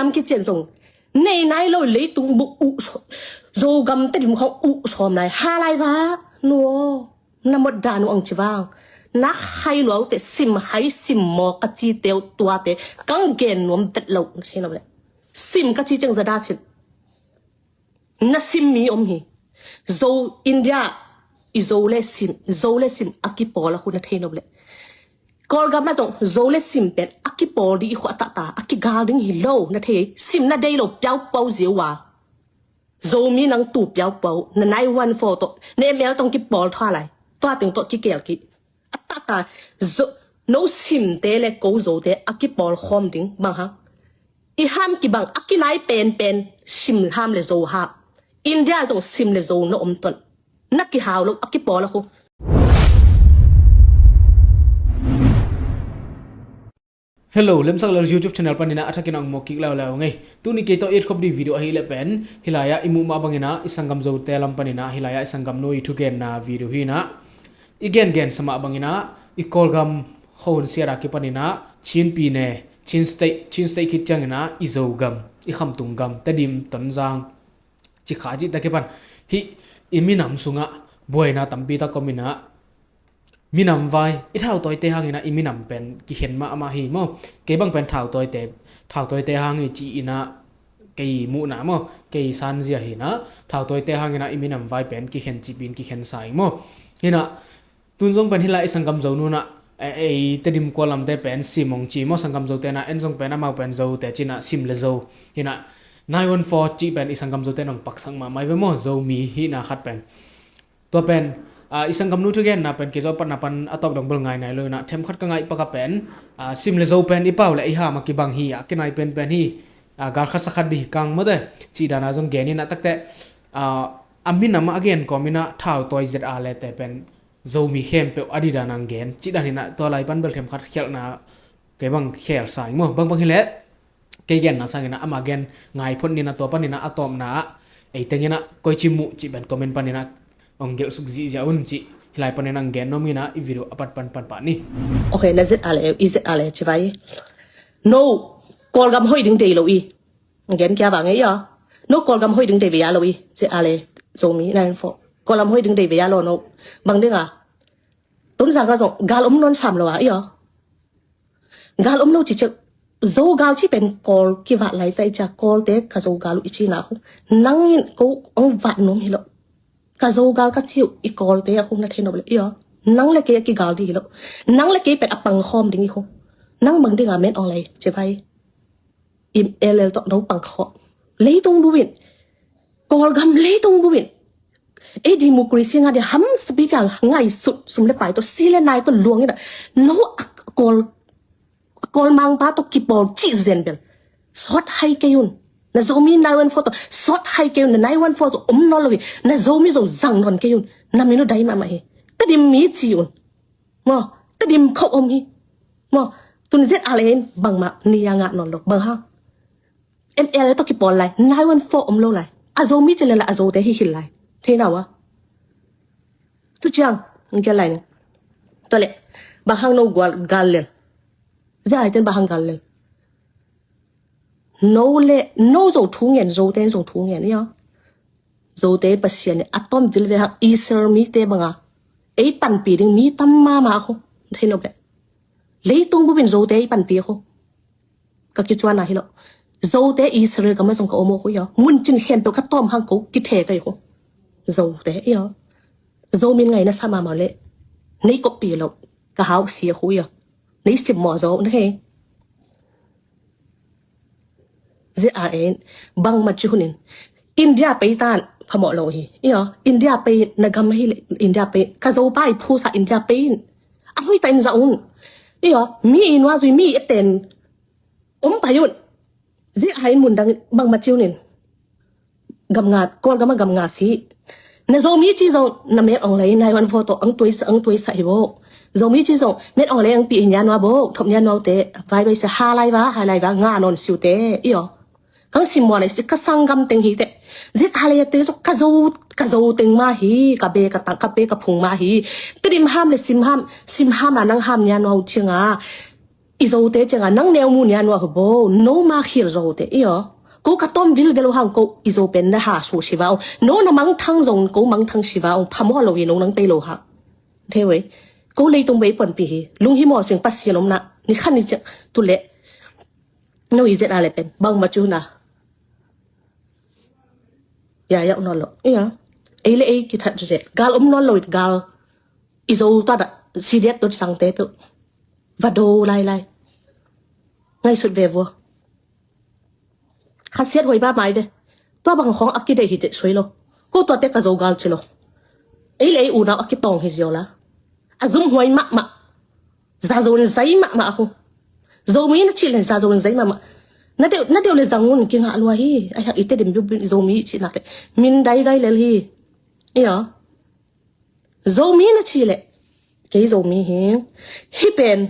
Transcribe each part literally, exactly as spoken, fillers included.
Nam kician zong nei nai lo, leitung buh uh sawm, Zogam Tedim khawng uh sawm lai, ha lai va. Nu aw, na mot dan uh ang ci vang. Na khai luau te, sim hai sim maw ka ci teu tuate kang gen nuam vet lo, na thei lo le. Sim ka ci ciang za da cin. Na sim mi om hi. Zo India i Zo le sim, Zo le sim a kipawl a khu na thei lo le. Kawlgam ah zong Zo le sim pen a kipawl ding i khu a tahta a kigal ding hi lo, na thei. Sim na dei lo piaupau zia uh a. Zomi nang tu piaupau, na nine one four tawh, na M L tawh kipawl thua lai. Tua teng tawh kikel kik. A tahta Zo, no simte le ko Zote a kipawl khawm ding bang hang. I ham kibang a kinai penpen sim ham le Zo ha. India zong sim le Zo na om ton. Na kihau lo a kipawl a khu. Hello, Lemsak Lel YouTube channel panina a thakin ang mawk kik leuleu ngei. Tuni kei tawh i et khop ding video ahi le pen, hilai ah i muh mah bangina i sanggam Zote lam panina, hilai ah i sanggam nu i thugenna video hina. I gengen sa mah bangina i Kawlgam khawhun siat a kipanina Chin pi ne, Chin State, Chin State khit ciangina i Zogam, i khamtung gam, Tedim, Tonzang, Cikha cih ta kipan hih i minam sungah buaina tampi tak om ina, minam vai i thautawite hangina i minam pen kikhen mahmah hi maw. Kei bang pen thautawite, thautawite hang hi ci ina kei muhna maw, kei sanzia hina, thautawite hangina i minam vai pen kikhen cipin kikhen sa hi maw. Hina, tun zong pen hilai i sanggam Zo nuna, ei Tedim Kawlgamte pen sim hong ci maw, sanggam Zote na, en zong pen amau pen Zote cina sim le Zo. Hina, nine one four cih pen i sanggam Zote nong paksak mahmah hi ve maw, Zomi hihna khat pen. Tua pen, ah, i sanggam nu thugenna pen kei zong a patna pan a tawp dong bel ngai nai lo ina, themkhat ka ngaih pak a pen, ah, sim le Zo pen i pau le i ham a kibang hi, a kinai penpen hi, ah, gal khat sa khat dih kang mawte, cih dana zong gen ina takte, ah, a minam a gen kawm ina thautawi Z R le te pen Zomi khempeuh a dih dana gen, cih dan ina tua lai pan bel themkhat khialhna kei bang khial sa hi maw, bang bang hi le. Kei genna sangina ama gen ngai phot nina, tua panina a tawpna ah ei tengina koi ci muh cih pen comment panina ong gelh suk zihziah un cih hilai panina ang gen nuam ina i video a pat pan pan pah ni. Okay, na Z R le, i Z R le ci vai. No, Kawlgam hoih ding dei lo i. Ang gen kia vang e i aw. No, Kawlgam hoih ding dei ve a lo i. Z R le, Zomi nine four. Kawlgam hoih ding dei ve a lo no. Bang ding a. Tonzang ka zong gal om nawn sam lo a i aw. Gal om lo ci ciang, Zo gal ci pen Kawl kivat lai ta i cia, Kawlte ka Zo gal uh i ci na khu. Nang in ko ong vat nuam hi lo. Ka Zo gal ka ci uh i Kawlte a khu na thei nop le i aw. Nang le kei a kigal ding hi lo. Nang le kei pen a pang khawm ding hi khu. Nang bang ding a men ong lai ci vai. I L L tawh no pang khawm. Leitung buin. Kawlgam leitung buin. Ei democracy nga dia ham sapi piang ngai sut sum le pai tawh si le nai tawh luang ina. No a Kawl, Kawl mangpa tawh kipawl cih zen bel. Sawt hai kei un. Na Zomi nine one four tawh sawt hai kei un. Na nine one four tawh om nawn lo hi. Na Zomi zo zang nawn kei un. Na min uh dai mahmah hi. Tedim mi ci un. Maw, Tedim khawh om hi. Maw, tun Z R le in bangmah ni a ngah nawn lo. Bang hang. M L A tawh kipawl lai, nine one four om lo lai. A Zomi ci le la a Zote hi khil lai. Thei na uh a. Tu ciang, ang kia lai ni. Tua le, bang hang no gual gal lel. Zia ai ten bang hang gal lel. No le, no zo thu ngen, Zote zo thu ngen, ia. Zote Pasian in a tawm vil ve hang Israel mite banga. Ei panpi ding mi tam mama khu. Thei nop le. Leitung bupin Zote ei panpi khu. Ka kicuana hi lo. Zote Israel gam a zong ka om uh khu ia. Muncin khempeuh ka tawm hang ko kithe ka hi khu. Zote ia. Zo min ngaina sa mama le. Nei koppi lo. Ka hau si a khu ia. Nei sim maw zo na he. Z R A in bangmah ci hunin India pei tan phamawh lo hi. Ia, India pei na gam hi le, India pei ka Zopa i phusa India pei in. A hoih ta in za un. Ia, mi i nua zui mi i ten. Om pai un. Zia hai mun dang bangmah ci unin. Gam nga, Kawlgam a gam nga si. Na Zomi ci zong na met ong lei nai wan pho tawh ang tuai sa, ang tuai sa hi bo. Zomi ci zong met ong lei ang pi hi nia nua bo. Thop nia nua te. Vai bai sa ha lai va, ha lai va, nga non siu te. Io. Kang sim muan ai si ka sanggam teng hi te. Zia ha lai te zong ka Zo, ka Zo teng ma hi. Ka be ka tang, ka be ka phung ma hi. Tedim ham le Sim ham, Sim ham a nang ham nia nua u ciang a. I Zote cianga nang neu mu nia nua hu bo, no ma khil Zote i aw. Ko ka tom vil velo hang ko i Zo pen na ha su siva ong. No na mangthang zong ko mangthang siva ong, phamo lo i no nang pei lo ha. Thei wei. Ko leitung vei pon pi hi. Lung hi mo sing Pasian om na. Ni khan ni ciang tu le. No i zet a le pen. Bang ma cu na. Ya ya non lo. Iya. Ei le ei ki that zet. Gal om non lo it gal. I Zo ta da. Si dep tu sang te pe. Va do lai lai. Ngai sut ve vua. Khasiat huai ba mai ve. Tua bang khong a kidei hi te soi lo. Ko tua te ka Zo gal ci lo. Ei le ei unau a kitong hi zio la. A zum huai mahmah. Za Zo in zai mahmah a khu. Zomi na cih le za Zo in zai mahmah. Na deuh, na deuh le zang un ki ngah lua hi. Ai hak i te dim biu biu Zomi cih nak le. Min dai gai lel hi. Iya. Zomi na cih le. Kei Zomi hi. Hi pen.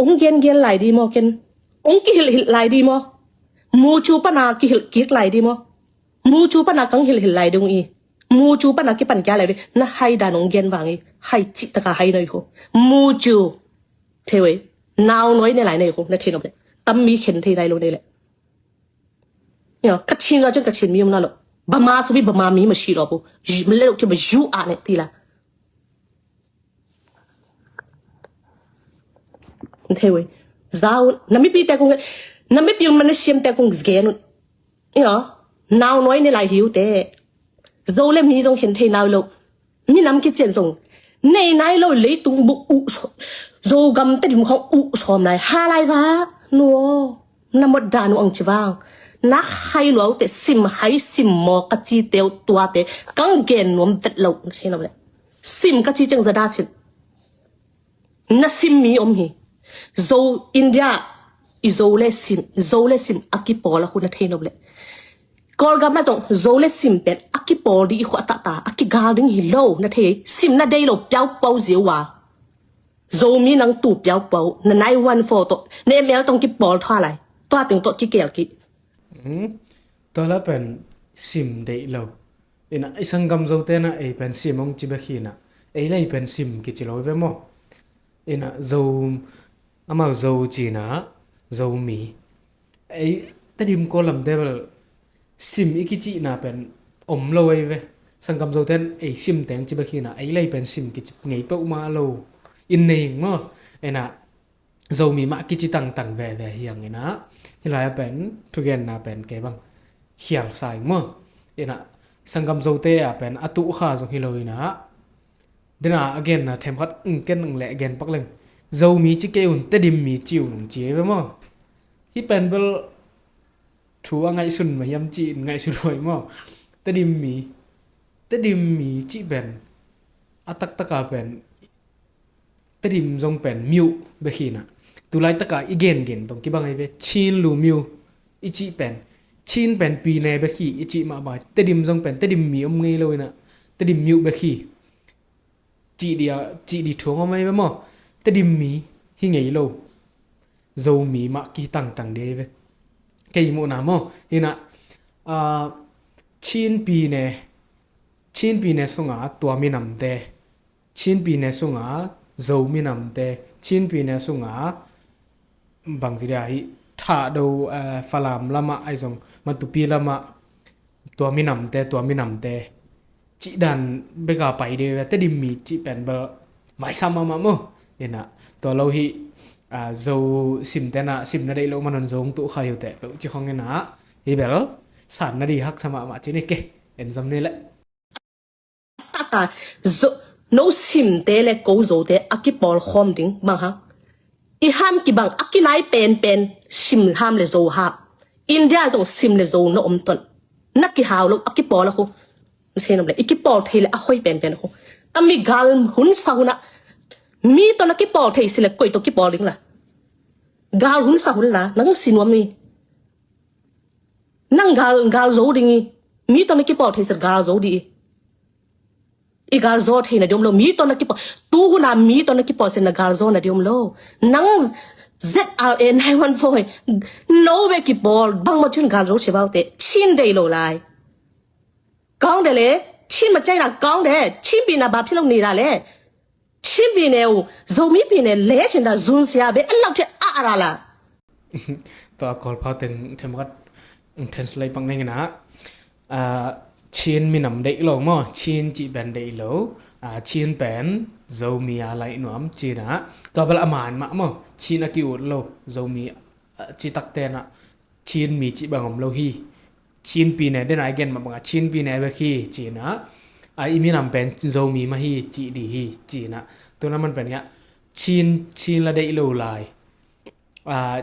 Ong gen gen lai di mo ken. Ong kihilh hilh lai di mo. Mu cu pana kihilh kik lai di mo. Mu cu pana kang hilh hilh lai dong i. Mu cu pana kipan kia lai di. Na hai dan ong gen vang i. Hai cih taka hai noi khu. Mu cu. Thei wei. Nau noi ne lai nei khu. Na thei no le. Tam mi khen thei lai lo nei le. Io, Kachin ga cun Kachin mi om na lo. Bama subi Bama mi ma shi lo pu. Ju-, ma le lo ki ma ju a ne ti la. Thei wei. Zau, na mipi te kung, na mipi ma na siam te kung zgen. Io, nau noi ne lai hiu te. Zo le mi zong khen thei nau lo. Minam kician zong nei nai lo leitung bu uh so-, Zogam Tedim khong uh sawm lai ha lai va nuo. Na mot dan uh ang ci vang. Na khai luau te sim hai sim maw ka ci teu tua te kang gen nuam vet lo na thei lo le. Sim ka ci ceng zada sin. Na sim mi om hi. Zo India i Zo le sim, Zo le sim a kipawl a khu na thei no le. Kawlgam na zong Zo le sim pen a kipawl ding i khu a tata a kigal ding hi lo na thei. Sim na dei lo piau pau zia ua. Zomi nang tu piau pau na nai wan fo to na M L tong kipawl thua lai. Tua ting to kikel ki. Tua la pen sim deih lo. Ina i sanggam Zote na ei pen sim hong ci bek hi na. Ei lei pen sim kici lo ve maw? Ina Zo, amau Zo cina, Zomi. Ei Tedim ko lam te bel sim i kicihna pen om lo ei ve. Sanggam Zote na ei sim teng ci bek hi na. Ei lei pen sim kici ngei peuh ma lo. In nei maw? Ina Zomi mah kici tangtang veve hiang ina. Hilai a pen thugenna pen kei bang hial sa ing maw? Ina sanggam Zote a pen a tuh kha zong hi lo ina. Dena a genna themkhat ung ken ung le gen pak leng. Zomi ci kei un Tedim mi ci un ung ci ve maw? Hi pen bel thu a ngaihsun ma hiam ci in ngaihsun huai maw? Tedim mi, Tedim mi ci pen a taktaka pen Tedim zong pen miu bek hi na. Tulai taka i gengen tong kibang ai ve Chin lu miu i cih pen Chin pen pi ne bek hi i cih mahmah. Tedim zong pen Tedim mi om ngei lo ina. Tedim miu bek hi. Cih dia, cih di thuang om ai ve maw? Tedim mi hi ngei lo. Zomi mah ki tangtang de ve. Kei muhna maw? Hi na, ah, Chin pi ne, Chin pi ne sunga tua minamte. Chin pi ne sunga Zo minamte, Chin pi ne sunga bang ci dia hi Thado, eh, Falam lamah ai zong Matupi lamah tua minamte, tua minamte. Cih dan beka pai de ve, Tedim mi cih pen bel vaisa mahmah maw? Ina, tua lo hi, ah, Zo simte na, sim na deih lo manon Zo hong tuh kha hi uh teh, peuh ci khong ina, hi bel, san na di haksa mahmah ci ni ke, en zom ni leh. Taka, zo, no simte le ko Zote a kipawl khawm ding bang hang. I ham kibang a kinai penpen sim ham le Zo ha. India zong sim le Zo na om ton. Na kihau lo a kipawl a khu. Na thei nom le i kipawl thei le a hoi penpen a khu. Ka mi gal hun sa hun a. Mi to na kipawl thei si le koi to kipawl ding la. Gal hun sa hun la nang si nuam mi. Nang gal, gal zo ding i. Mi to na kipawl thei si gal zo di i. I gal zo theina diom lo, mi to na kipawl, tu huna mi to na kipawl sin na gal zo na diom lo. Nang Z R A nine one four hi, no ve kipawl, bang ma cun gal zo si vau te, Chin dei lo lai. Kong de le, Chin ma chai na kong de, Chin pi na ba phi lo ni la le. Chin pi ne u, Zomi pi ne le chin da zun sia ve, an lau te a a ra la. Tua Kawl phau teng themkhat translate pak ning ina, ah, Chin minam deih lo maw, Chin cih pen deih lo, ah, Chin pen Zomi a laih nuam ci ina, tua bel a man mah maw, Chin a ki-ut lo, Zomi, ah, citak tenah Chin mi cih bang om lo hi. Chin pi ne, den a i gen mah bangah Chin pi ne bek hi ci ina, ah, i minam pen Zomi mah hi cih di hi ci ina, tuna man pen iah Chin, Chin la deih lo lai. Ah,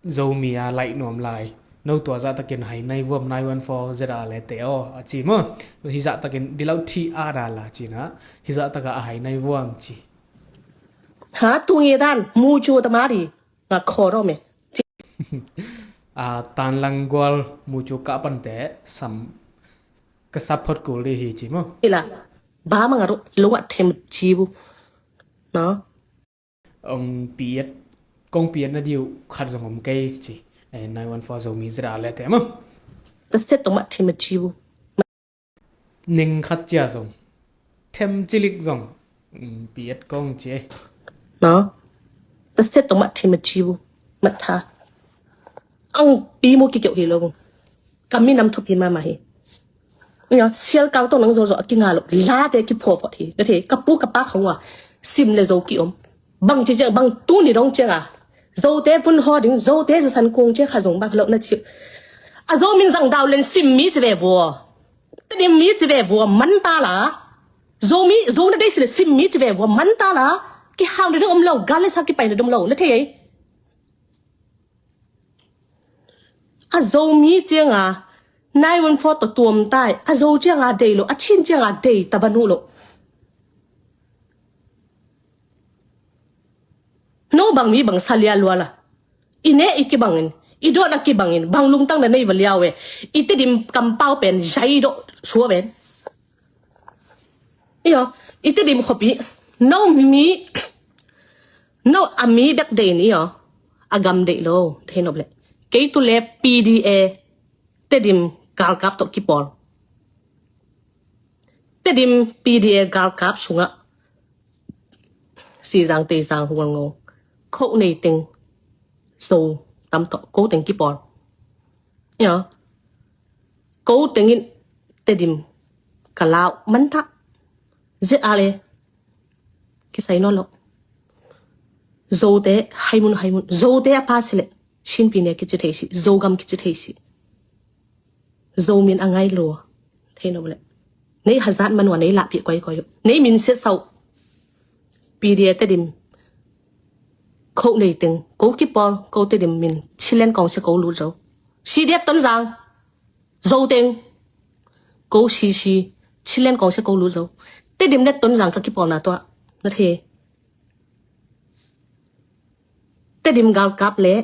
Zomi a laih nuam lai. No tua zahtakin hai nai vuam nai one four Z R le te aw a ci maw. Hi zahtakin di lo thi a da la ci ina. Hi zahtaka a hai nai vuam ci. Ha, tu nge dan, mu cu ta ma di. Nga kho ro me. Ah, tan lang gual mu cu ka pan te sam ka sap phot kul di hi ci maw. Ila, ba ma nga ro, lo nga them ci bu. No. Ong piat, kong piat na diu khat zong om kei ci. Eh, nine one four Zomi Z R le te maw. Ta set tong ma them ci bu. Ning khat cia zong, them cilik zong, mm, piat kong ci. No. Ta set tong ma them ci bu. Ma tha. Ang pi mu ki keu hi lo. Ka minam thupi mama hi. Nya, sial kau tong nang zo zo a ki nga lo. La te ki pho phot hi. Na the, ka pu ka pa khong wa. Sim le zo ki om. Bang ci ciang, bang tu ni dong ciang a. Zo te vun ho ding, zo te zasan kung ciang kha zong bak lo na ci. A Zomi zang dau len sim mi ci ve vua. Tedim mi ci ve vua man ta la. Zomi, zo na dei si le sim mi ci ve vua man ta la. Ki hau le ding om lo, gal le sa ki pai le dong lo. Na the ei. A Zomi cianga nine one four tawh tuam tai. A Zo cianga dei lo, a Chin cianga dei ta va nuh lo. No bang mi bang sa lia lua la. I ne i kibangin, i dawhna kibangin, bang lungtang na nei va liau e. I Tedim kampau pen zai dawh sua ven. Io, i Tedim khuapi, no mi, no a mi bek deih in io, a gam deih lo, thei nop le. Kei tu le P D A, Tedim galkap tawh kipawl. Tedim P D A galkap sungah Sizang Teizang Hualngo, kho nei teng Zo tam tawh ko teng kipawl. Io, ko tengin Tedim ka lau mantah. Z R A kisai nawn lo. Zote haimun haimun. Zote a pa si le Chinpi ne kici thei si. Zogam kici thei si. Zomin a ngai lua. Thei lo le. Nei hazat manua nei lahpih koikoi uh. Nei min siat sau. P D A Tedim kho nei teng ko kipawl, ko Tedim min Chinland Council ko lut zo. C D F Tonzang Zo teng ko C C, Chinland Council ko lut zo. Tedim le Tonzang ka kipawlna tuah na thei. Tedim galkap le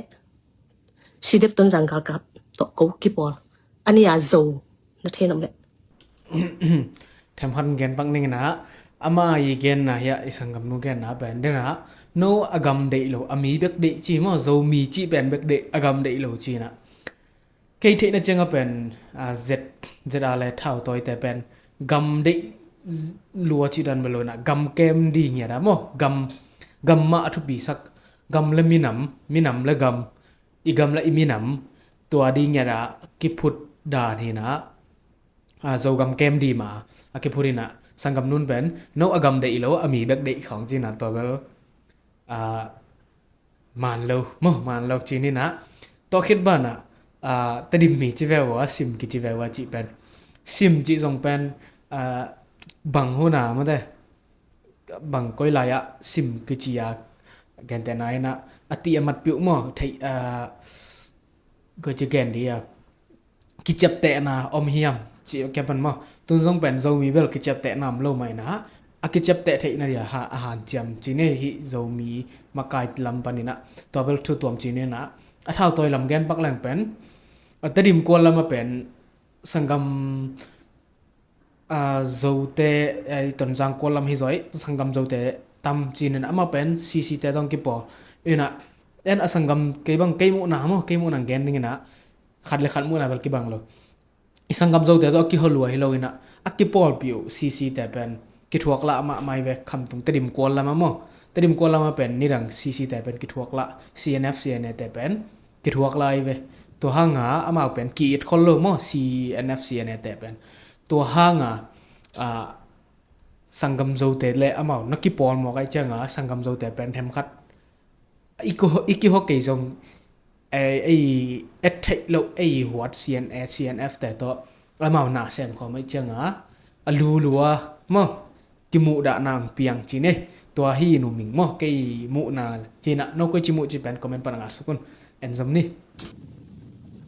C D F Tonzang galkap tawh ko kipawl. A nih a Zo na thei nop le. Themkhat gen pak ning ina, ama i genna hiah i sanggamnu genna pen dena, no a gam deih lo, a mi bek deih ci maw, Zomi cih pen bek deih, a gam deih lo ci ina. Kei theihna cianga pen, a, Z, Z R le thautawite pen gam deih lua cih dan bel lo ina, gam kem ding ngiat a maw, gam, gam mah a thupi sak, gam le minam, minam le gam, i gam le i minam, tua ding ngiat a kiphut dan hi ina, a, Zogam kem ding mah a kiphut ina, sanggamnun pen no a gam deih lo, a mi bek deih khawng ci ina, tua bel, a, man lo maw, man lo ci ni na. Tua khit banah, a, Tedim mi ci ve ua, Sim kici ve ua cih pen, Sim cih zong pen, a, bang huna mate, bang koi lai-ah Sim kici a, gentehna ina, a ti a mat piuh maw, theih, a, koi ci gen di a, kiciaptehna om hiam cih kepan maw? Tun zong pen Zomi bel kiciaptehna om lo mah ina, a kiciapteh theihna dia ha, a hanciam ci ni hi. Zomi makai lam pan ina, tua bel thu tuam ci ni ina, a thautawi lam gen pak leng pen, a, Tedim kual lam a pen sanggam, a, Zote, a, i Tonzang kual lam hi zaw, sanggam Zote tam ci ni ina, amah pen C C te tawh kipawl ina, en a sanggam kei bang kei muhna maw, kei muhna gen ding ina, khat le khat muhna bel kibang lo. I sanggam Zote zaw a kiholua hi lo ina, a kipawlpih uh C C te pen kithuak lah mahmah hi ve, khamtung Tedim kual lamah maw. Tedim kual lamah pen nidang C C te pen kithuak lah, C N F, C N A te pen kithuak lah hi ve. Tua hanga amau pen ki-it khol lo maw, C N F, C N A te pen. Tua hanga, ah, sanggam Zote le amau na kipawl mawk ahih cianga sanggam Zote pen themkhat i kiho, i kiho kei zong, ei, ei et theih loh ei huat C N A, C N F te tawh amau na sem khawm ahih cianga a lulu a maw, kimuhdah nang piang ci ni. Tua hi numing maw, kei muhna hi na, no koi ci muh ci pen comment pan a ngah suk un. En zom ni.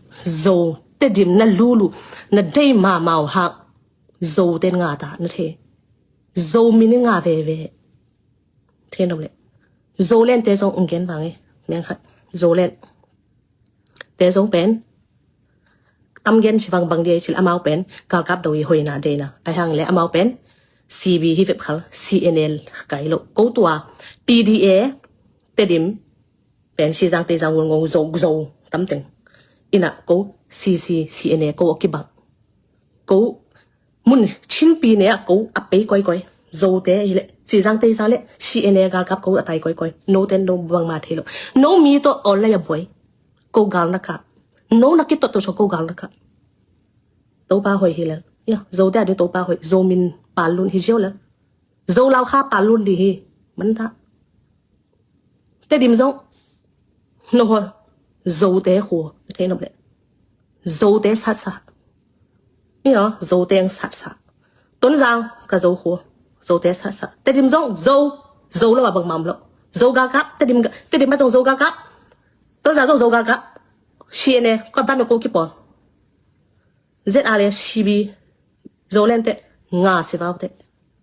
Zo, Tedim na lulu, na dei mahmah uh hang Zote in nga ta, na thei. Zo min in nga veve. Thei nom le. Zoland te zong ong gen vang e. Meng khat. Zoland te zong pen tam gen ci vang bang dia i cil amau pen galkap do i hoina deina. Ahih hang le amau pen C B hi vep khal, C N A kai lo. Ko tua P D A Tedim pen Sihzang Teizang Wulngong Zo, Zo tamteng. Ina ko C C, C N A ko a kibang. Ko mun Chin pi ne a ko a pei koikoi. Zote hi le Sihzang Teizang le C N A galkap ko a tai koikoi. No ten no bangmah thei lo. No mi tawh awl lai a buai. Ko gal na kap. No na kitot to so ko gal na kap. Topa hoih hi lel. Ya, Zote a ding Topa hoih. Zo min pal lun hi ziau lel. Zo lau kha pal lun di hi. Man ta. Tedim zong. No ho. Zote khua. Thei nom le. Zote satsa. Iyo, Zote ang satsa. Tonzang ka Zo khua. Zote satsa. Tedim zong Zo. Zo lo a bangmah om lo. Zo galkap. Tedim ga, Tedim a zong Zo galkap. Tonzang zong Zo galkap. C N A. Ko ban ko kipawl. Z R A C B. Zoland te. Nga si vau te.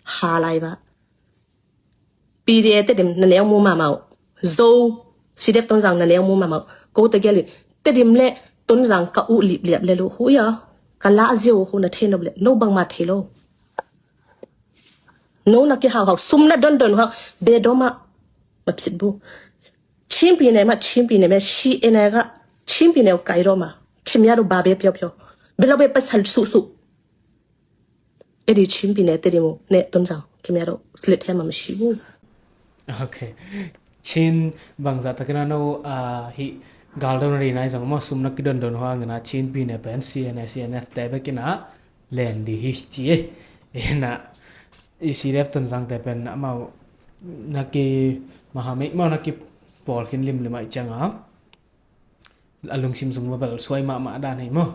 Ha lai ba. P D A Tedim na neu mu mahmah uh. Zo, C D F Tonzang na neu mu mahmah uh. Ko tegel in Tedim le Tonzang ka uh lipliap le lu hu ya. Ka lah ziau hu na thei nop le. No bangmah thei lo. No na kihauhau. Sum na dondon hau. Be doma. Ma phit bu. Chin pi ne ma, Chin pi ne ma, C N A ga Chin pi ne kai doma. Khemia do ba be piau piau. Be lo be pasal su su. Edi Chin pi ne Tedim uh ne Tonzang. Khemia do slet hem am shi bu. Ok. Chin bangzah takin a no, ah, hi gal don ri nai zong maw, sum na kidondon hua ngina Chin pi ne pen C N A, C N F te bekin a len di hi ci e. Ina i C D F Tonzang te pen amau na ki mahamei maw na kipawl khin limlim ahih cianga a lungsim sung va bel suai mahmah dan hi maw.